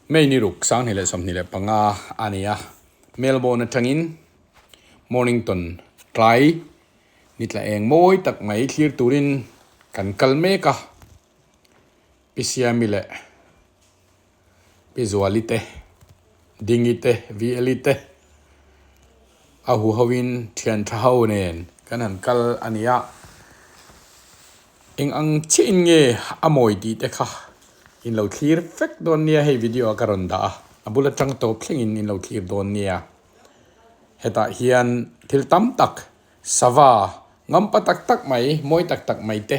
May ni ruk 2025 a ni a, Melbourne atangin Mornington tlai ni tla eng mawi tak mai thlir turin kan kal mek a, Pi Siami leh Pi Zuali te, Dingi te, VLi te a huhoin thian tha ho nen kan han kal a ni a. Eng ang chiahin nge a mawi tih te kha in lo thlir vek dawn nia hei video a ka rawn dah a, a bul atang tawp thlengin in lo thlir dawn nia. Hetah hian thil tam tak sava ngampa tak tak mai, mawi tak tak mai te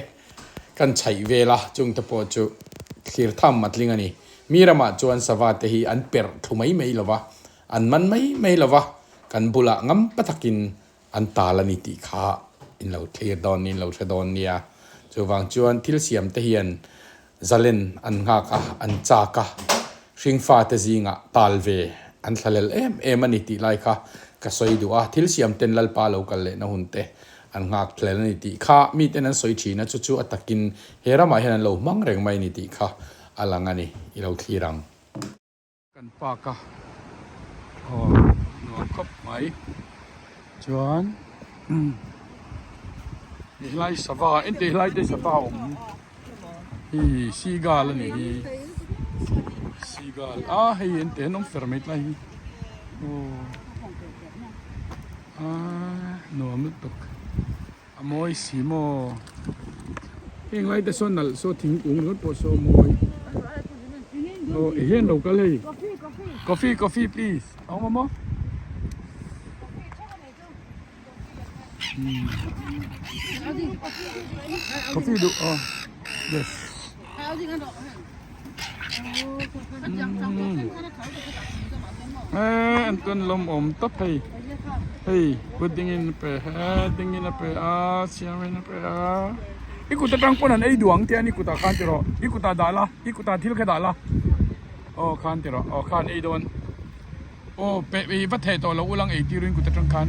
kan chhaih vel a, chung te pawh chu thlir tham a tling a ni. Mi ramah chuan sava te hi an perh thlu mai mai lo va, an man mai mai lo va, kan bulah ngampa takin an tal a ni tih kha in lo thlir dawn niin lo hre dawn nia. Chuvang chuan thil siam te hian zalen an nghak a, an chak a, hringfa te zingah tal ve an thlalel em em a ni tih lai kha ka sawi duh a, thil siam ten Lalpa lo kal lehna hun te an nghak thlel a ni tih kha miten an sawi thin a, chu chu a takin he ramah hian an lo hmang reng mai a ni tih kha a lang a ni, i lo thlir ang. Kan park a aw nuam khawp mai chuan helai sava engti helai te sava a awm hi seagull a ni hi seagull a hei engti an awm fer mai tlai hi aw a nuam lutuk. A mawi si maw? Heng lai te sawn nalh saw thingkung ringawt pawh saw a mawi. Aw i hian lo kal hei. Coffee coffee please. A awm a maw? Coffee duh aw. Yes. Eh an tawn lawm awm tawp hei hei pudding in a pe he ding in a pe a siam in a pe a i kut atang pawn an ei duh ang te an i kutah khan ti rawh i kutah dah la i kutah thil kha dah la aw khan ti rawh aw khan ei dawn aw pe i va theh tawh lo ulang ei tir in kut atang khan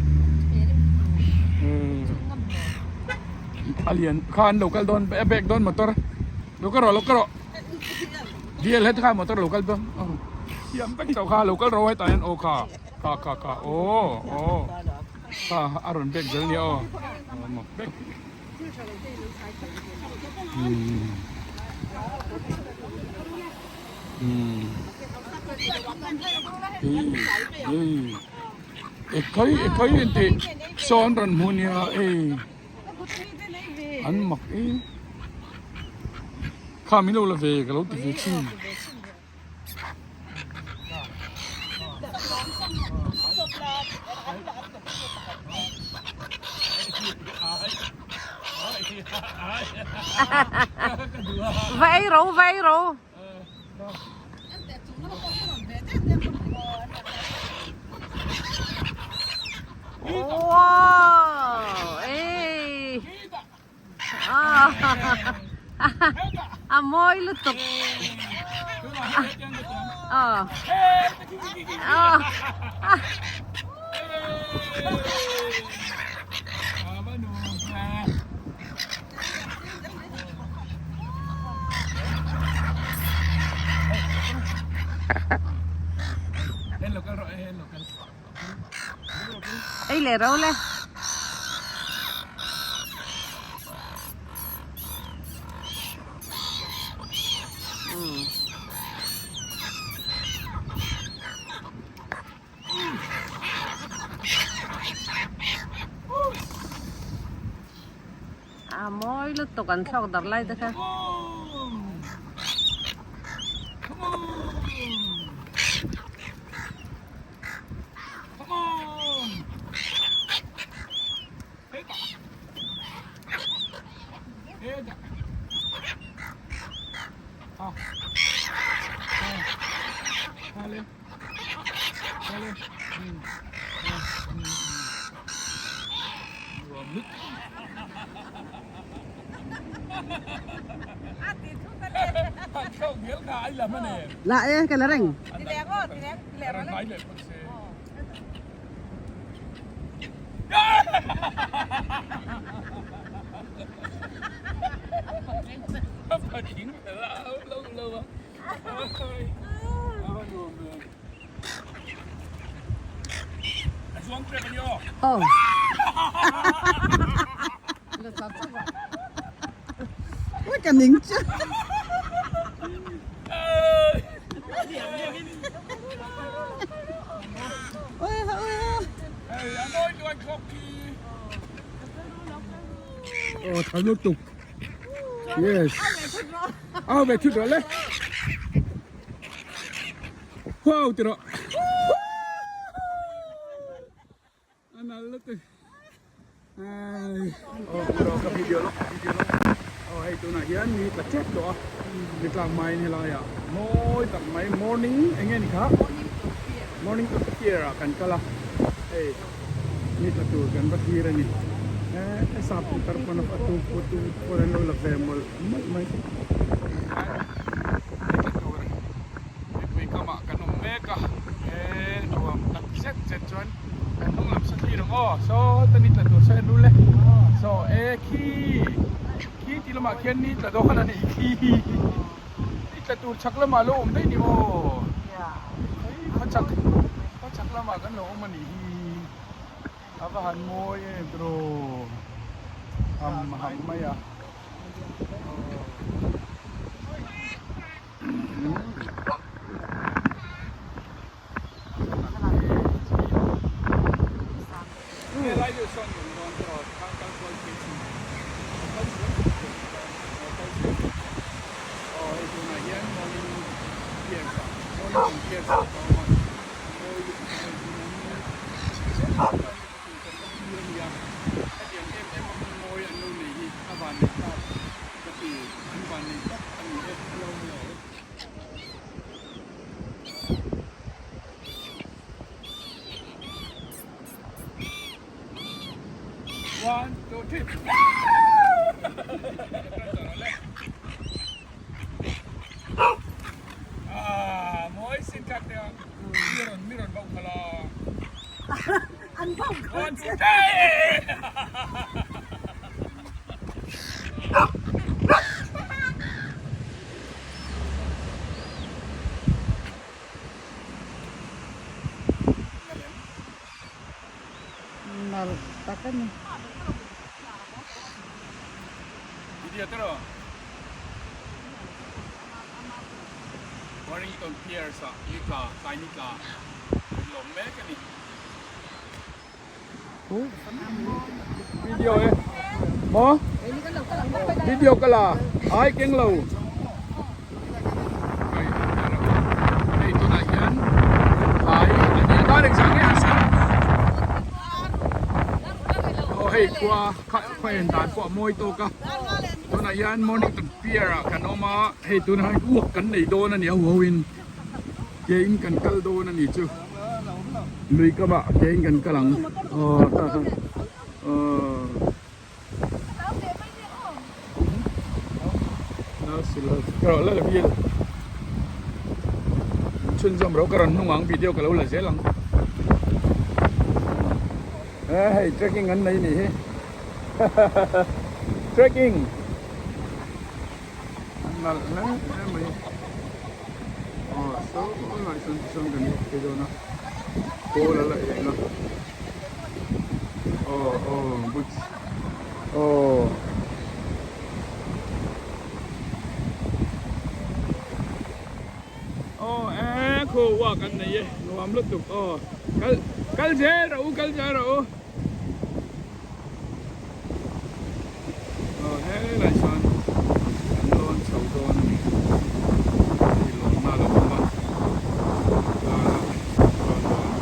a lian kha an lo kal dawn a bag dawn motor lo kal rawh lo kal rawh. Bial het kha motor lo kal dawn aw siam vek tawh kha lo kal ro hetah hian aw kha kha kha kha aw aw kha a rawn bek zel nia aw bek umm umm ei ei ekhai ekhai intih sawn rawn hmu nia ei. An mak e. Kha min lo la ve ka lo ti ve thin. Va ei ro va ei ro. Wow! Ey! Ah! A mawi lutuk. Ah. Ah. Ei leh ro le. A mawi lutuk an thlawk dar lai te kha. Lạ e, cái lá rảnh. Oh. Ui ka ning chu. Ui ha ui ha. Oh, tha lutuk. Yes. Au ve thut rawh le. Wow ti rawh. A nal lutuk. Ai. Oh, rawh ka video lawk, video lawk. Oh, hei tunah hian ni tla tep tawh a. Ni tlak maiin helaiah mawi tak mai morning eng nge ni kha? Morning to pier ah kan kal a. Hei ni tla tur kan va thlir a ni. Eh, sap putar pawn a tu tu pawn an lo la ve mawlh mawlh mai. Ni tla tur mipui kamah kan awm mek a. Eh, nuam tak zet zet chuan kan hnung lam sa thlir ang aw. Saw ta ni tla tur saw en rul e. Saw eh khi khi ti lamah khian ni tla dawn a nih khi. Ni tla tur chhak lamah lo awm daih ni maw? Hei khawchhak khawchhak lamah kan lo awm a nih hi. A va han mawi em tiraw? Ham ham mai a. One, two, three. Ah, mawi sin khat te a. Mi rawn mi rawn bauh khala. An bauh khala. One, two, three. Nalh tak a ni. Video te rawh. Warrington Piers ah ni tla tlai ni tla an lawm mek a ni. Video e. Maw? Video ka la. Ai keng lo. Hei tunah hian tlai a ni a dar engzah nge han sawi aw hei khua kha khaw en dan pawh a mawi tawk a tunah hian Mornington Pier ah kan awm a hei tunah hian uak kan nei dawn a ni a huho in ke in kan kal dawn a ni chu lui kamah ke in kan kal ang aw aw. Chhunzawm ro ka rawn hnung ang video ka lo la zel ang eh hei trekking an nei nih hi trekking an nalh hle mai aw saw lai sawn ti sawn kan bawk thei dawn a kawl a la eng a. Aw aw boots aw aw eh khaw walk an nei e nuam lutuk aw kal kal zel rawh u kal zel rawh u aw helai sawn an lawn chho dawn a ni hei lawnna a lo awm a tlangah lawn dawn.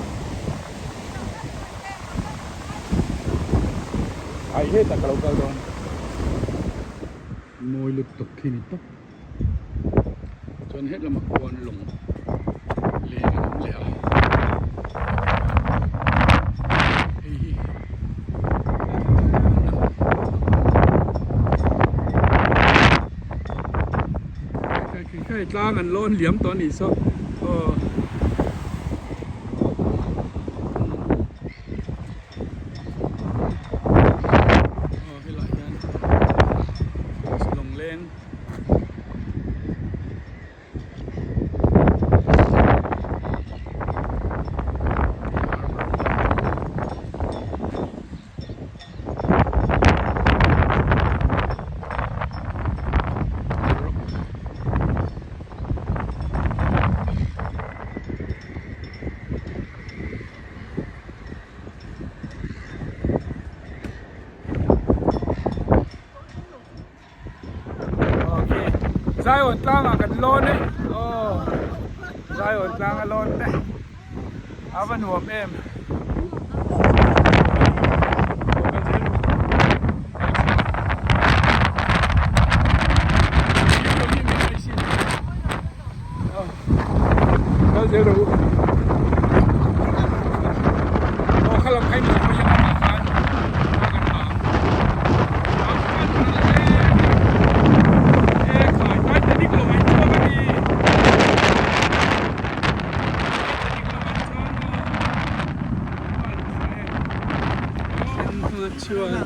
Ai hetah ka lo kal dawn. Mawi lutuk khi ni tawp. Chuan het lamah khuan lawng leng an awm leh a. Hei hi Hei tlang an lawn liam tawh a nih saw aw. Aw helaiah hian lawngleng Zion tlangah kan lawn e aw Zion tlanga lawn te a va nuam em. Kal zel rawh u. Aw kha lam kha in lo hawi ang a khan a kan hah ang. E khai Titanic lo an chuang a ni. Titanic lo an chuang maw. Chuan.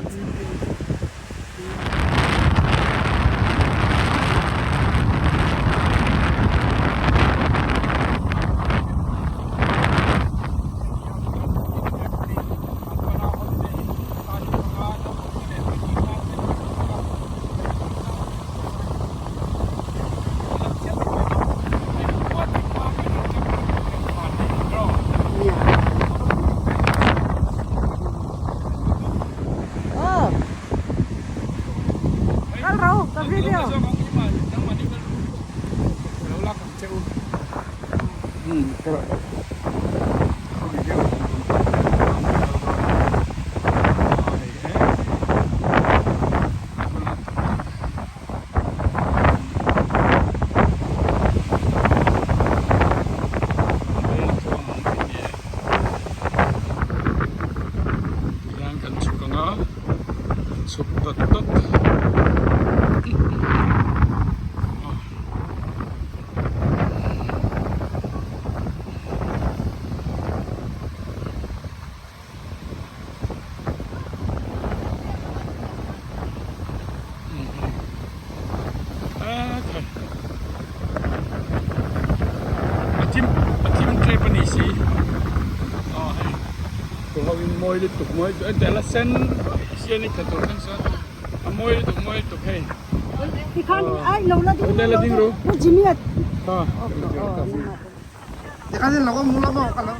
Kal ro ka video. Tihian kan chhuk ang a chhuk dawt dawt a thim a thim tep a ni si aw hei tur ho in mawi lutuk mawi lutuk en teh la sen sian i tla tur thleng sawn a mawi lutuk mawi lutuk hei en teh la ding ru ha Tikhanin lo awm ula maw ka lo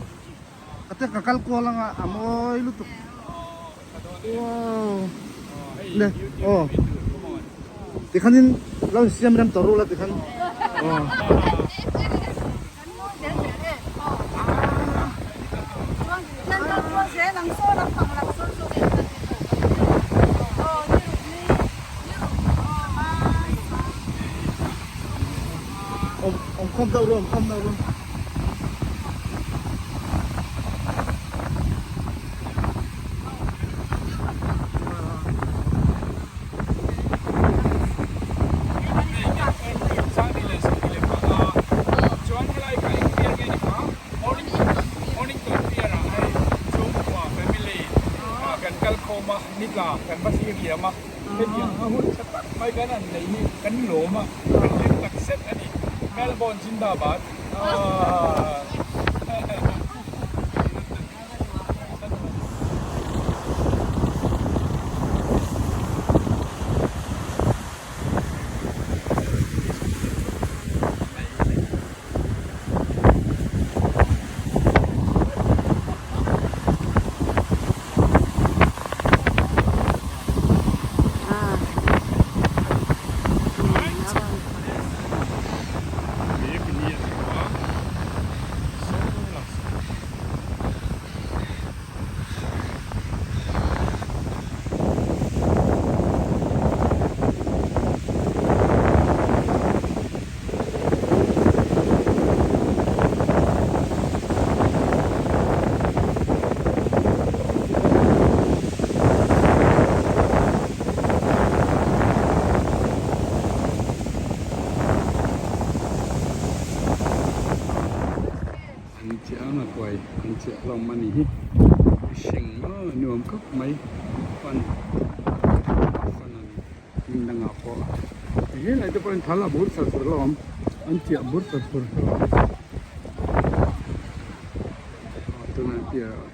ka te ka kal kual anga a mawi lutuk wow le aw tikhanin lo insiam rem tawh rul a tikhan aw. Awm khawm deuh ru awm khawm deuh ru. Hetiang a hun tha tak mai kan han nei hi kan lawm a, kan hlim tak zet a ni. Melbourne Zindabad. An chiah ang a kuai an chiah hlawm a ni hi mihring maw nuam khawp mai fan fan an hmun dangah pawh helai te pawh hian thal a bur char char hlawm an chiah bur char char hlawm a tunah piah ah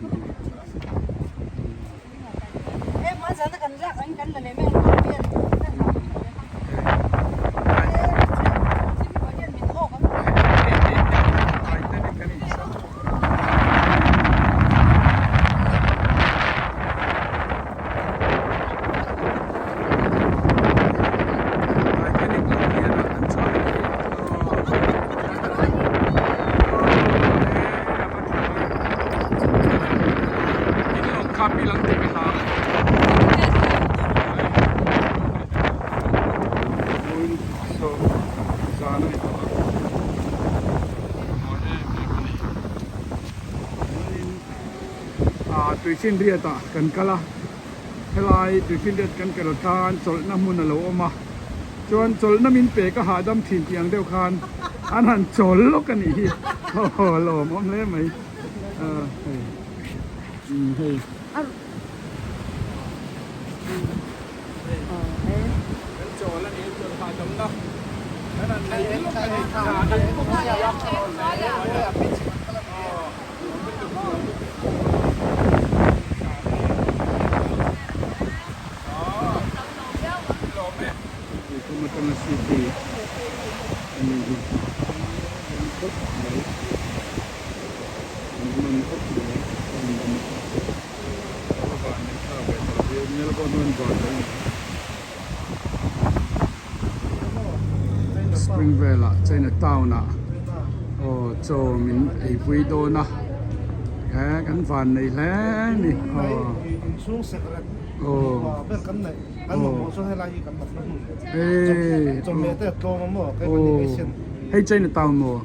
Titanic lawng hian an chuan a ni. Tuifinriat ah kan kal a, helai Tuifinriat kan kal khan chawlhna hmun a lo awm a, chuan chawlhna min pe ka hahdam thin tih ang deuh khan an han chawl lawk a nih hi, aw lawmawm hle mai hei umm hei. Kan chawl a ni chawlh hahdamna kan han nei lawk a ni. Tuikhum atanga city a ni hi an khawp mai an man khawp mai an man a van nei thlak ve tawh viau Melbourne hian van lo ni Springvale ah China town ah aw chaw min eipui dawn a he kan van nei hle a ni aw aw hei China town maw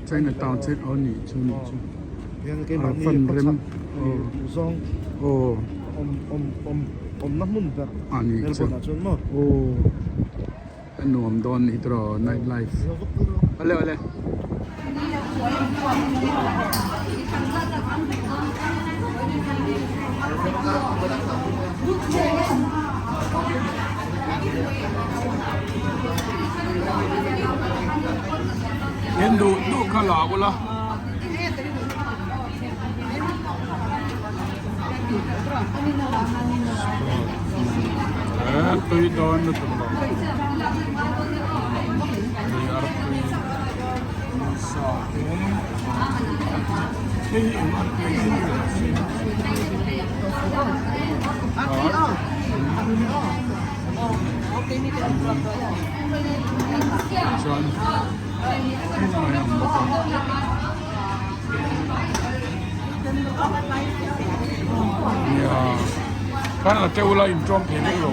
China town aw nih chu nih chu fan rem aw a nih chu aw a nuam dawn nih tawh night life awle awle. In duh duh kha la ula. Tui dawn lutuk lo. Tui ar tui sa te. Hei hi eng ar tui nge ni lo si. Chuan hei mai ang bawk a. Nia khan la teuh la intawm thei vek lo.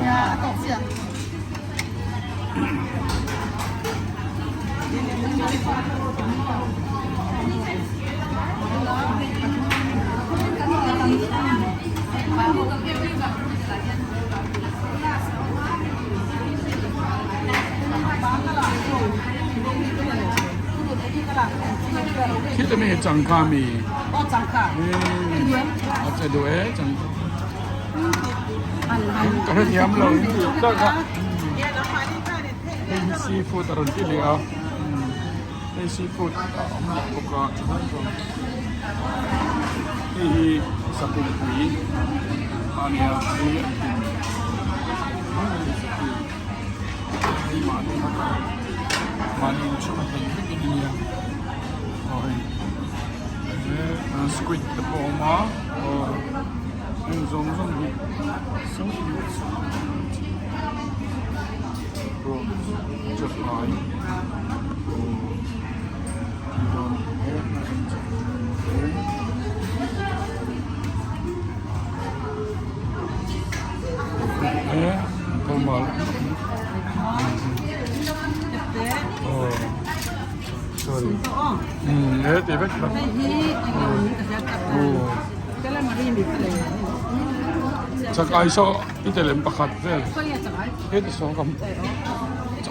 Khi te mi changkha mi a che duh e changkha ka hrethiam lo hei hi seafood a rawn ti leh a hei seafood a awm leh bawk a hei hi sapumpui a nia hei an ti hei mahni mahni inchhung a thei vek in a nia aw hei squid te pawh a awm a aw heng zawng zawng hi chakai Chakai saw i telem pakhat vel heti saw ka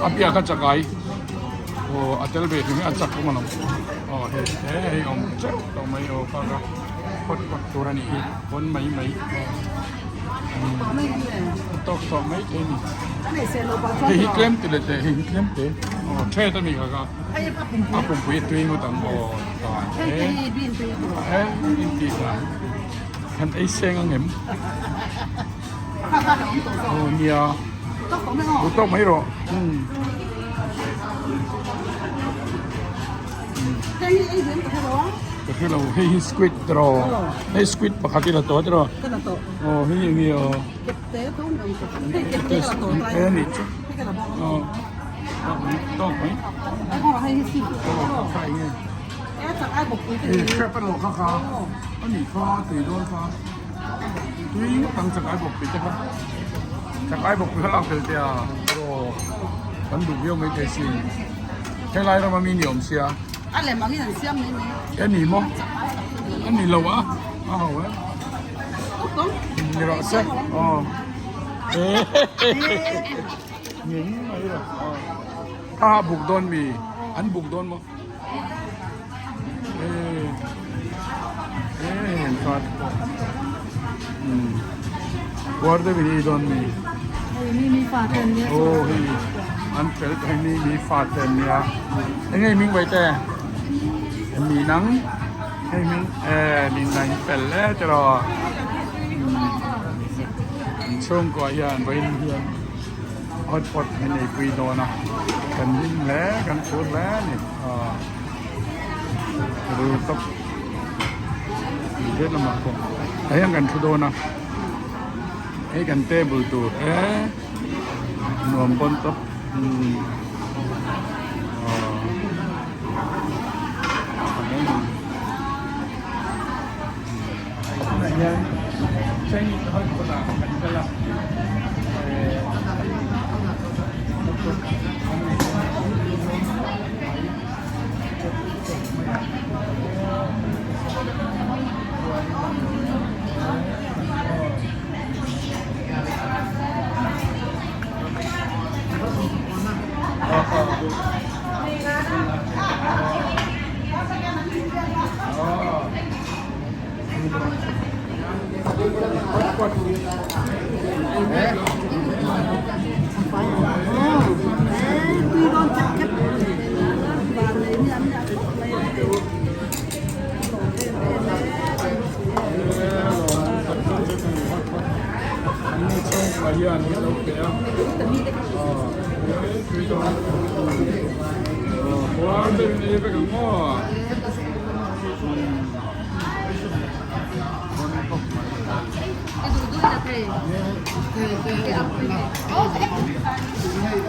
a piah kha chakai aw a tel ve thei mai a chak awm alawm aw hei he hei awm teuh tawh mai aw kha kha phawt phawt tur a nih hi pawn mai mai a tawk tawh mai thei a ni hei hi tlem ti leh teh hei hi tlem te aw thet a ni kha kha a pumpui a tui ngawt ang aw he he intih dan han ei seng ang em aw nia duh tawk mai rawh ka hre lo hei hi squid tiraw hei squid pakhat i la tawh tiraw aw hei eng nge aw he nih chu aw tawk mai tawk mai aw kha eng nge hei crab a lo kha kha a nih kha tui dawn kha tui ngawt ang chakai bawk tui te kha chakai bawk tui kha lak fel teh a aw kan duh viau mai thei sin helai rama mi ni awm sia a lem angin an siam mai mai e ni maw a ni lo a a ho e. Ni rawh se aw Ngei mai lo aw Kha buk dawn mi an buk dawn maw E e an fa te pawh umm puar deuhin ei dawn mi aw hei an fel hei mi mi fa te an nia eng nge hming vaite mi nang hei hming e min nang fel e tiraw an chhungkua hian vawiin hian hotpot min eipui dawn a kan hlim hle kan phur hle a ni aw rul tawp he lamah pawh tah hian kan thu dawn a hei kan table tur e nuam pawn tawp umm aw tha mai a ni tunah hian Chinese hotpot ah kan kal a eh hotpot an nei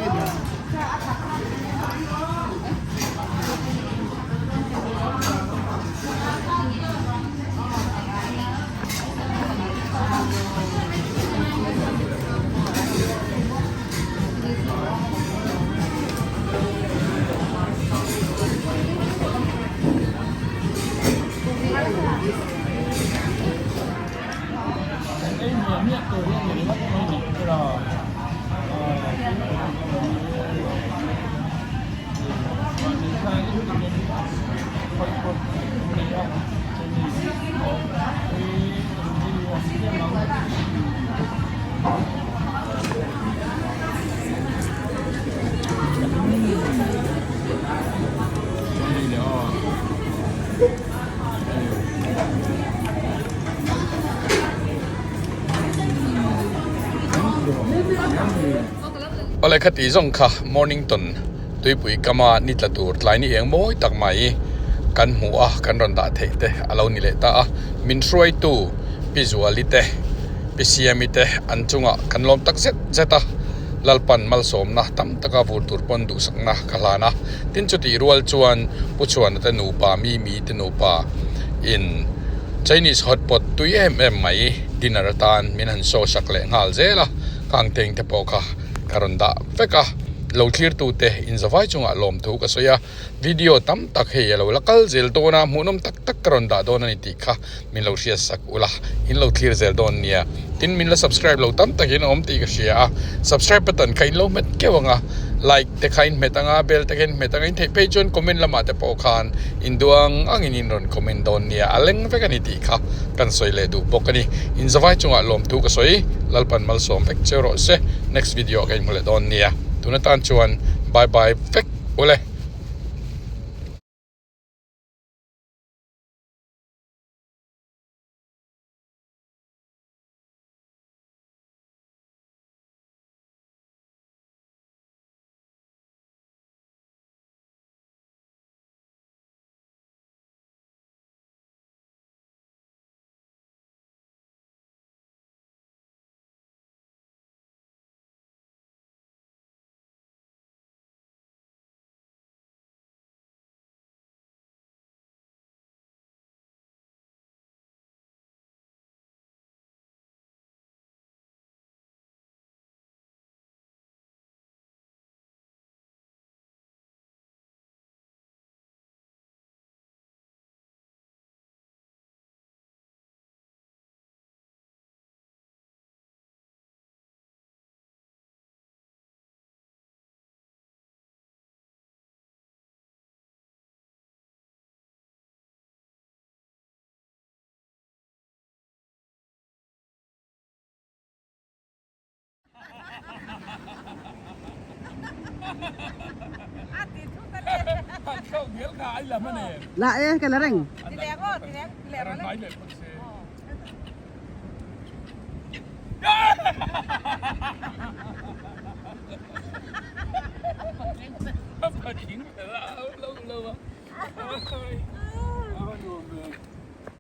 dawn Awle khati zawng kha Mornington tuipui kama ni tla tur tlai ni eng mawi tak mai kan hmu a kan rawn dah theih te a lo ni leh ta a min hruaitu Pi Zuali te Pi Siami te an chungah kan lawm tak zet zet a Lalpan malsawmna tam taka vur tur pawn duhsakna ka hlan a tin chutih rual chuan Pu Chhuana te nupa Mimi te nupa in Chinese hotpot tui em em mai dinner atan min han show sak leh nghal zel a khang teng te pawh kha ka rawn dah vek a lo thlir tu te inzavai chungah lawmthu ka sawi a video tam tak hei a lo la kal zel dawn a hmuhnawm tak tak ka rawn dah dawn a ni tih kha min lo hriat sak ula in lo thlir zel dawn nia tin min la subscribe lo tam takin a awm tih ka hria a subscribe button kha in lo hmet keuh ang a like te kha in hmet ang a bell te kha in hmet ang a in theih phei chuan comment lamah te pawh khan in duang angin in rawn comment dawn nia a leng vek a ni tih kha kan sawi leh duh bawk a ni in zavai chungah lawmthu ka sawi Lalpan malsawm vek cheu rawh se next video ah ka inhmu leh dawn nia tun atan chuan bye bye vek ule. La e ka la reng.